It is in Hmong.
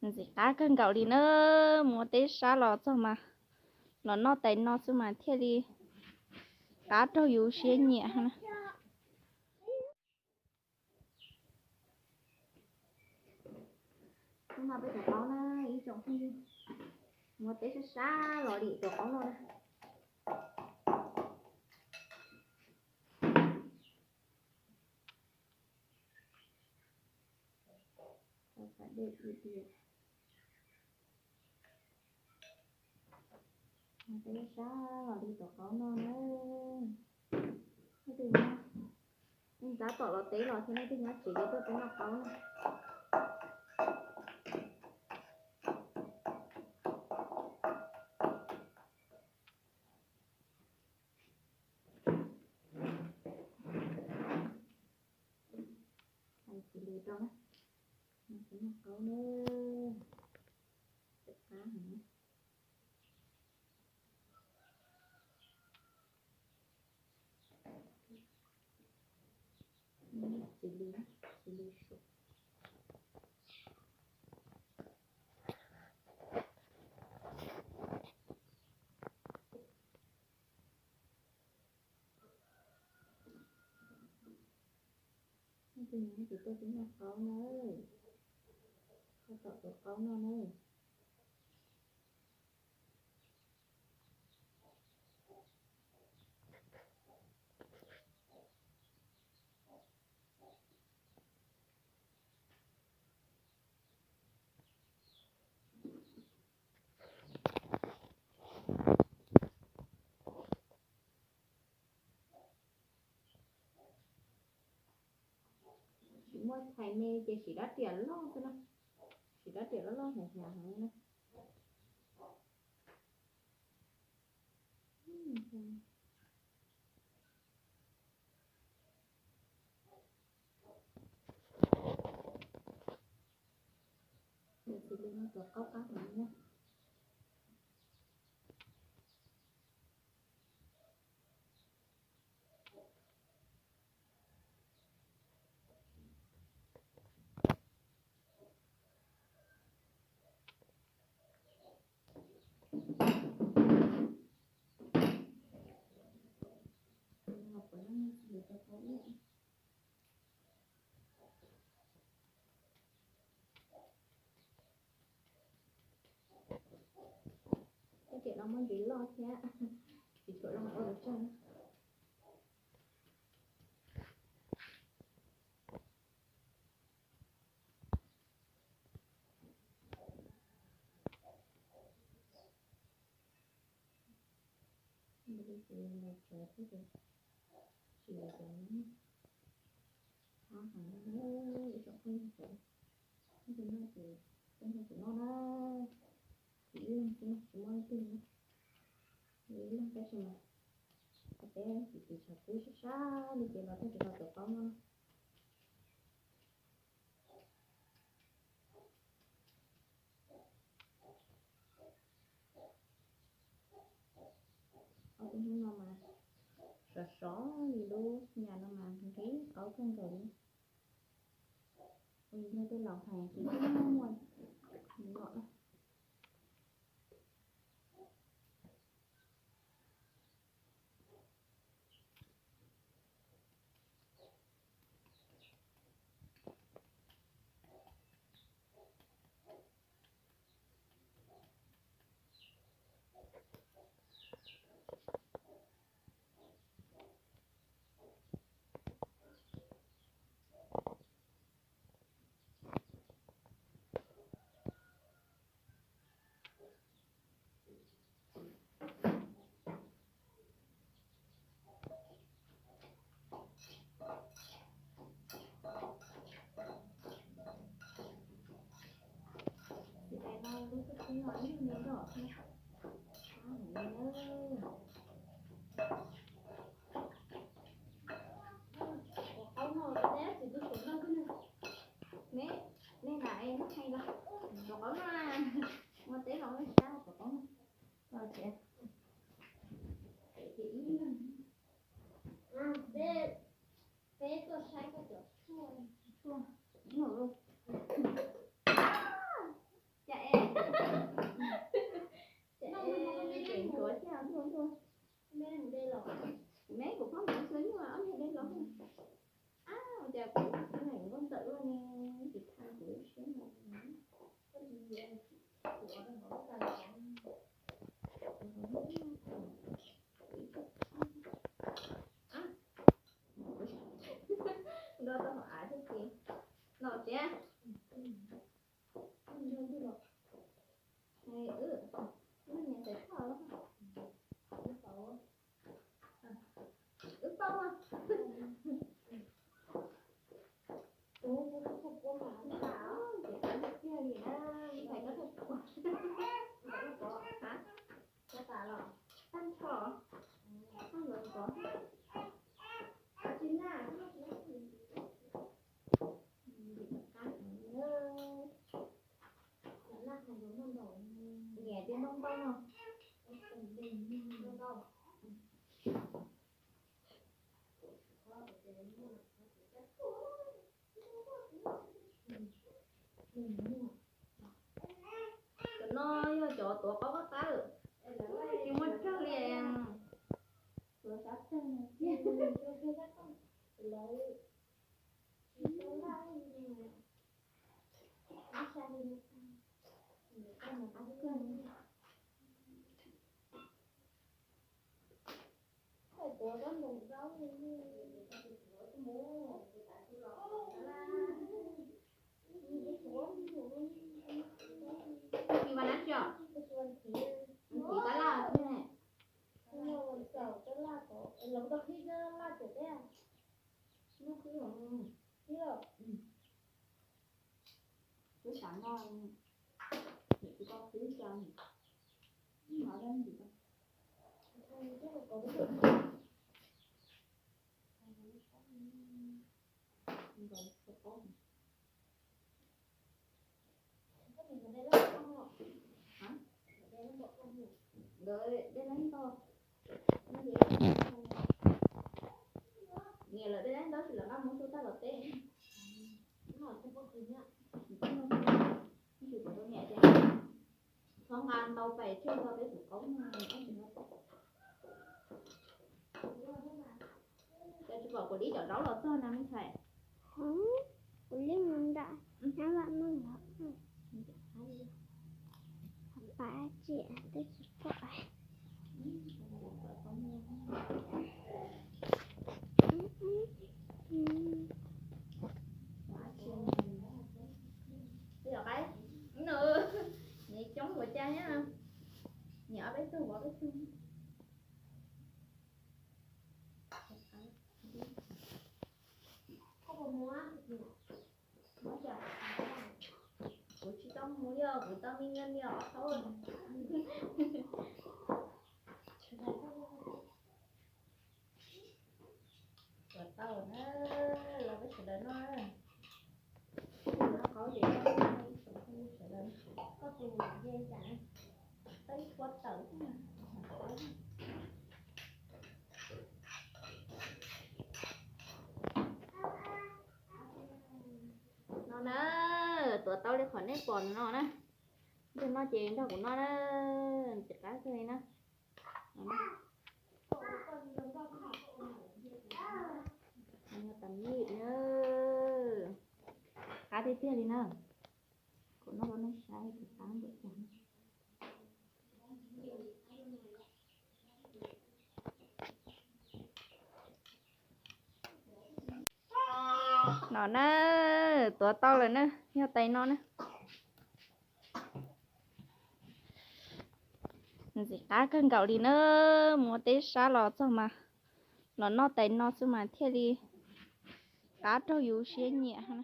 Ntxim qab kawg nkaus li na, mus ua teb sab los txog mas los noj tais no xwb mas thiaj li qab raug yus siab nyiam na. Hnub no peb tuav qaub na, ib tsoom phooj ywg, mus ua teb sab sab los dim tuav qaub noj na. Tau pas dej ib diav. Peb sab los li tuav qaub noj na. Leej twg nyob, leej tab tom los teb los thiab, leej twg nyob tsev ces tuaj peb noj qaub na. Hais tsis lus rau na, noj qaub na, qab heev. Tsis lus, tsis lus suav. Leej twg nyob ces tuaj peb noj qaub na, tuaj tom tuav qaub noj na. Tsis muaj chais me ces siv rab riam loj xwb na, siv rab riam loj loj hnyav hnyav heev na. Ces li no tuav qaub qab heev na. Tej tiam no muaj ntsis loj thiab, tsis tshua zoo ua lawv tsawg. Ntawd ces los tsuav thiab ces tsis cov qab heev na, ib tsoom phooj ywg sawv daws. Leej twg noj ces tuaj nrog kuv noj na, kuv ib leeg xwb na, tsis muaj leej twg na, ib leeg tab sis mas peb txiv txiv tshav kub sab sab li ces los thiaj tsis tau tuav qaub noj. Ob peb hnub no mas sov sov li lub nyas no mas nqhis qaub kawg nkaus li. Ua li yog tej laus hais tias twb muaj nom na. Ces tais no lub tub tub no ib nyuag me nroj thiab. Qab heev li na. Ua qaub no rau teb txiv tub suav noj xwb na. Neb, nej na es neb hais los, tuav qaub no na. Ua teb los nej sab tuav qaub no. Los tsev. Ces ib leeg. Peb tuaj saib koj cov tshuaj, tshuaj, tshuaj. Niam tias ntau ntau no. Cov no yog cov tuav qaub qab qab, tsis muaj tsawg li. Tuav sab tsawg no. Tiv tab laj ne. Twb xav no, niam tsis tau xwb cas, no dab ntxim. Nkawd dej leeb ntau, niam lawv dej leeb ntau tsis lawv nqa mus tsuj tag los teb. Tsis pom rau niam tias txhob nqa ntau pais tseg tau peb tus qaub no. Cas tsis pom kuv dib cov zaub los txog na me ntxhais? Kuv li mus nram nyab vaj mej los pab tsis twb tsis pom. Yog qaib, nws coob ua cas thiab, nyiam ob peb tug ua peb tug. Kuv tsis tau mus li os, kuv tau me nyiaj li ob thaub. Tuav tau na, los peb sawv daws noj. Noj qhaub ces sawv daws, koj tus niam nce cas, peb tshua tawm xwb na. No na, tuav tau li qhov nej pom no na. Yog no ces nrog kuv noj na, ntxim qab kawg li na. Tam li na, qab tiag tiag li na. Kuv noj rau nej saib kuv qab npaum cas. No na, tuav tau lawm na, yog tais no na. Ntxim qab kawg nkaus li na, mus teb sab los txog mas los noj tais no xwb mas thiaj li qab raug yus siab nyiam.